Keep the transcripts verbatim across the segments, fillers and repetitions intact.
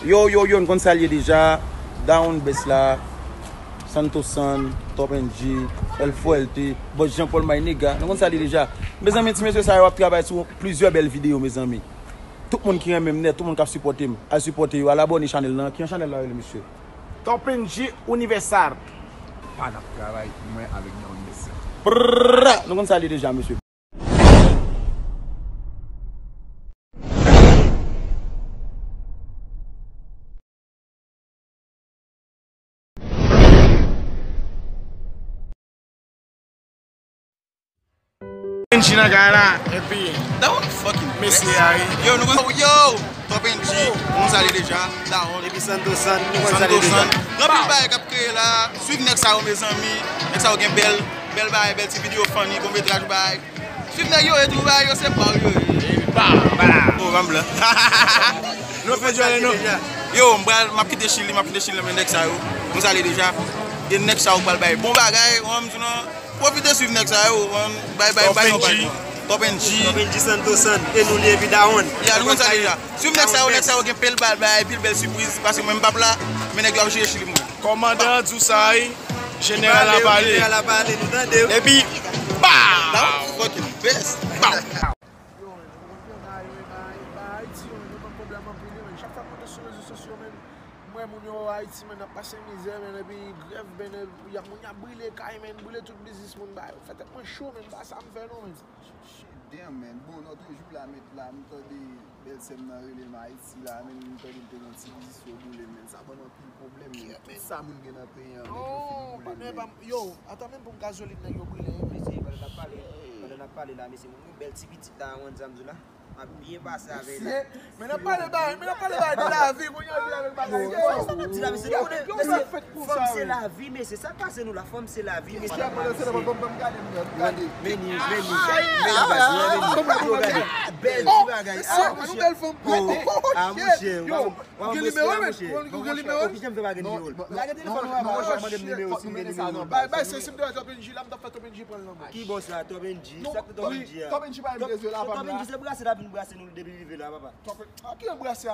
Yo, yo, yo, n konn sa l ye deja. Down Best la, Santosan, Top N G, El Fuerte, Boss Jean Paul My Nigga. Nou konn sa l ye deja. Mezanmi, ti mesye sa yo ap travay sou plizyè bèl videyo, mezanmi. Tout moun ki renmen m nèt, tout moun k ap sipòte m, al sipòte yo, al abòne chanèl lan. Ki jan chanèl la rele, mesye? Top N G Universal. Pa n ap travay, mwen avèk Down Best la. Prrrr! Nou konn sa l ye deja, mesye. N G nan kay la, epi mesye a, wi. Yo, nou konn, yo, Top N G, nou konn sa l ye deja, Dawon. Epi Santosan, nou konn sa l ye deja. Gen anpil bagay k ap kreye la, swiv nèg sa yo, mezanmi. Nèg sa yo gen bèl, bèl bagay, bèl ti videyo funny, bon metraj bagay. Swiv nèg yo, e tou bagay yo, se pa yo ye. Ba, ba. Oh, ban m blan. Nou fè djòlè, non. Yo, m pral, m ap kite Chili, m ap kite Chili, men nèg sa yo, nou sa l ye deja. E nèg sa yo pral bay bon bagay, ou konn, sinon, pwofite swiv nèg sa yo, ou konn, bay, bay, bay, non, bay. Top N G. Top N G Santosan, e nou li epi Dawon. Ya, nou konn sa l ye deja. Swiv nèg sa yo, nèg sa yo gen pil bal bagay, pil bèl sipriz, paske mwen m p ap la, men nèg yo ap jere Chili mwen. Kòmandan an di w sa, wi. Jeneral la pale. Jeneral la pale, nou tande w. Epi, ba! That was fucking best. Ba! Yo, men, ou konprann bagay, men, bagay, bagay Ayiti, yo, men, nou ban pwoblèm anpil, wi, men. Chak fwa m monte sou rezo sosyo, men, m wè moun yo Ayiti, men, ap pase mizè, men, epi grèv, men, y ap, moun y ap brile kay, men, brile tout biznis moun, bagay. Fè tèt mwen cho, men, pa sa m fè, non, men. Shit, damn, man. Bon, lòt jou la, mèt la, m tande bèl sè m nan rele m Ayiti la, men m tande l te nan ti biznis yo boule, men sa ban m anpil pwoblèm, men tout sa moun gen nan peyi an, men yo fin boule, men. Yo, ata menm pou m gazolin nèg yo brile, wi. Mesye, pandan n ap pale, pandan n ap pale la, mesye, moun yo bèl ti pitit la, ou konn sa m di w la, ap byen pase avè l la. Men n ap pale bagay, men n ap pale bagay de lavi, kounye a vin avèk bagay. Yo, sa n ap di la, mesye, nou konnen, mesye, fanm se lavi, mesye, sa k pase nou la, fanm se lavi, mesye. Meni, meni, meni, baz, meni. Yo, gade. Bèl ti bagay. Ah, monchè. Ah, monchè. Ou gen nimewo, men? Ou gen nimewo? Kijan m fè pa gen nimewo l? Lage telefòn ou, papa, mande m nimewo, si m gen nimewo l. Bay, bay, se si m te wè Top N G la, m t ap fè Top N G pran l nan men. Ki bò sa, Top N G? Sa k Top N G a? Top N G pa vin brase la, vin brase nou depi li rive la, papa. Top N G, se brase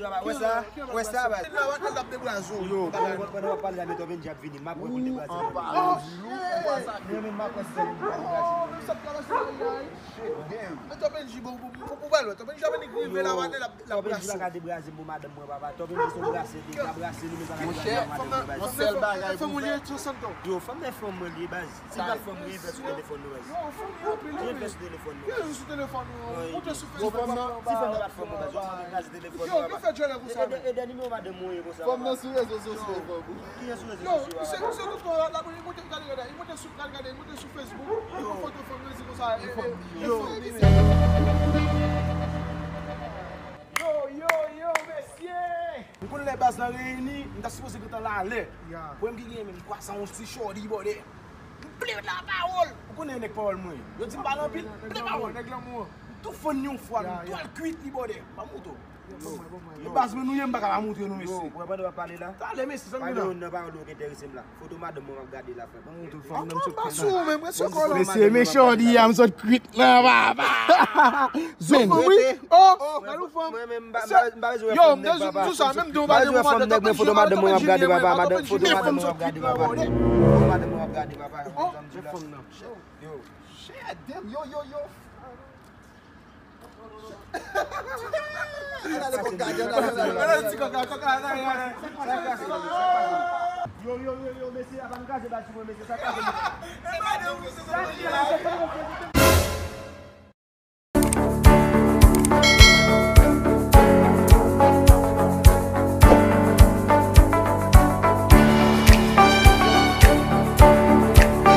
la, papa. Wè sa? Wè sa, baz. L ap debraze w. Yo, pandan w ap pale la, men Top N G ap vini. M ap wè pou l debraze. Mwen menm, m ap wè si se li ki debraze. Men Top N G, bon, bon, bon, bon, bon, Top N G ap vini rive la, wè, l ap, l ap brase. Top N G pa ka debraze m pou madanm mwen, papa. Top N G se yon brase, li ka brase nou, men pa ka debraze madanm mwen, baz. Fanm ou li ye, Santo? Yo, fanm nan fanm mwen li ye, baz. Si l pa t fanm, li envè sou telefòn nou, baz. Yo, fanm li anpil, anpil. Li envè sou telefòn nou, baz. Li envè sou telefòn nou. Monte sou Facebook, si fanm nan pa t fanm, baz, yo monte kraze telefòn nou, baba. Yo, ki fè djòlè konsa, men? Ede, ede nimewo madanm mwen ye konsa, papa. Fanm nan sou rezo sosyo, fanm. Ki nan sou rezo sosyo, papa? Yo, se, se tout tan la, la, li monte, gade, gade, li monte sou, gade, gade, li monte sou Facebook, li pran foto fanm nan, di konsa, e, e, e, fanm li. Yo, yo, yo, mesye! M konn lè baz lan reyini, m ta sipoze gentan la alè. Pwoblèm ki genyen menm, kwa sa yon ti chòdi bòdè. M ple la pawòl. Ou konnen nèg pawòl mwen ye. Yo di m pale anpil, m ple pawòl. Nèg lanmou an. M tou fann li yon fwa, m tou al kwit li bòdè. M pa moutre w. E baz mwen nou ye, m pa ka pa moutre nou, mesye. Yo, pran pandan w ap pale la. Talè, mesye, sa nou gen la? Pa gen youn nan pawòl yo ki enterese m la. Foto madanm mwen m ap gade la, frè. Pa moutre fanm nan, m sot kwit la. Mesye, men chòdi a, m sot kwit la, papa. Zo fanm, wi. Oh, gade yon fanm. Mwen menm, m pa, m pa, m pa bezwen wè fanm nèg, papa. M pa bezwen wè fanm nèg, mwen, foto madanm mwen ap gade, papa. Madanm, foto madanm mwen ap gade, papa. Foto madanm mwen ap gade, papa. Yo. Shit, damn, yo, yo, yo. Yo, yo, yo, yo, mesye, apa n kraze bal sou mwen, mesye, sa kraze mwen.